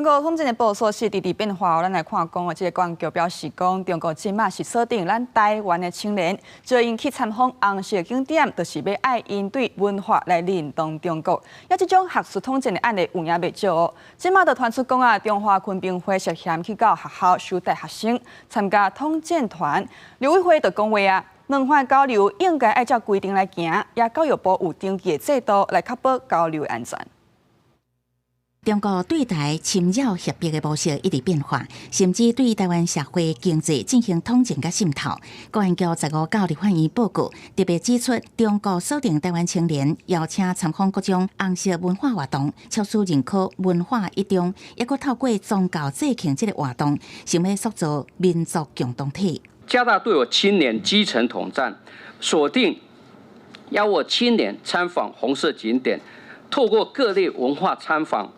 中國統戰的部署是直直變化，咱來看講哦，這個國安局表示講，中國這馬是鎖定咱台灣的青年，招𪜶去參訪紅色景點，就是欲愛𪜶對文化來認同中國。抑這種學術統戰的案例有影袂少哦。這馬就傳出講啊，中華昆平會涉嫌去到學校收大學生參加統戰團，陸委會就講話啊，兩岸交流應該按照規定來行，也教育部有登記的制度來確保交流安全。中國對台侵擾脅迫的模式一直變化，甚至對台灣社會經濟進行統戰佮滲透。國安局15到立法院報告，特別指出，中國鎖定台灣青年，邀請參訪各種紅色文化活動，促使認可文化一中，抑閣透過宗教節慶這个活動，想欲塑造民族共同體。加大對我青年基層統戰，鎖定邀我青年參訪紅色景點，透過各類文化參訪，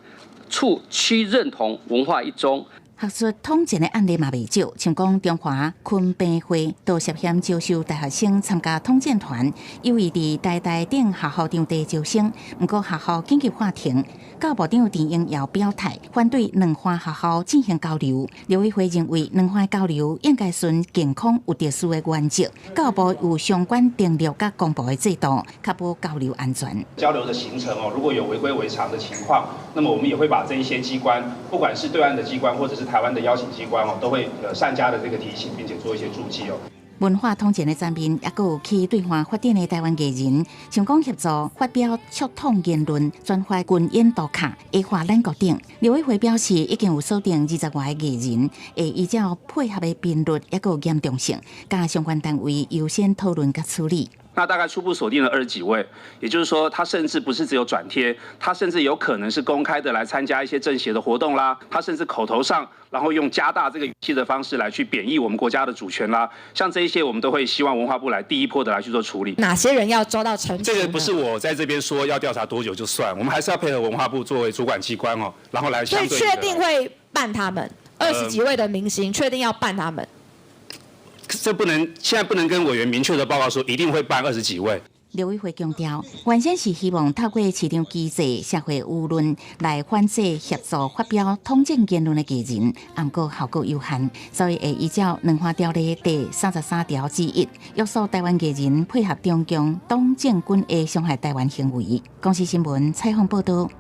促其認同文化一中。學術統戰的案例嘛袂少，像講中華昆平會都涉嫌招收大學生參加統戰團，有意佇台大等學校場地招生，毋過學校緊急喊停。教育部長陳英耀表態反對兩岸學校進行交流。陸委會認為兩岸交流應該循健康有秩序的原則，教育部有相關登錄佮公布的制度，確保交流安全。交流的行程哦，如果有違規違常的情況，那麼我們也會把這一些機關，不管是對岸的機關或者是台灣的邀請機關哦，都會善加的這個提醒，並且做一些註記哦。文化統戰的層面，抑閣有去對岸發展的台灣藝人，像講協助發表觸統言論、轉發軍演圖卡、矮化咱國等。陸委會表示，已經有鎖定20外个藝人，會依照配合的頻率，抑閣有嚴重性，佮相關單位優先討論佮處理。那大概初步鎖定了20幾位，也就是說，他甚至不是只有轉貼，他甚至有可能是公開的來參加一些政協的活動啦，他甚至口頭上，然後用加大這個語氣的方式來去貶抑我們國家的主權啦，像這一些，我們都會希望文化部來第一波的來去做處理。哪些人要遭到懲處？這個不是我在這邊說要調查多久就算，我們還是要配合文化部作為主管機關哦，然後來相對。所以確定會辦他們20幾位的明星，確定要辦他們。這不能，現在不能跟委員明確的報告說一定會辦20幾位。陸委會強調，原先是希望透過市場機制、社會輿論來反制協助發表統戰言論的藝人，毋過效果有限，所以會依照《兩岸條例》第33條之一，約束台灣藝人配合中共黨政軍的傷害台灣行為。公視新聞採訪報道。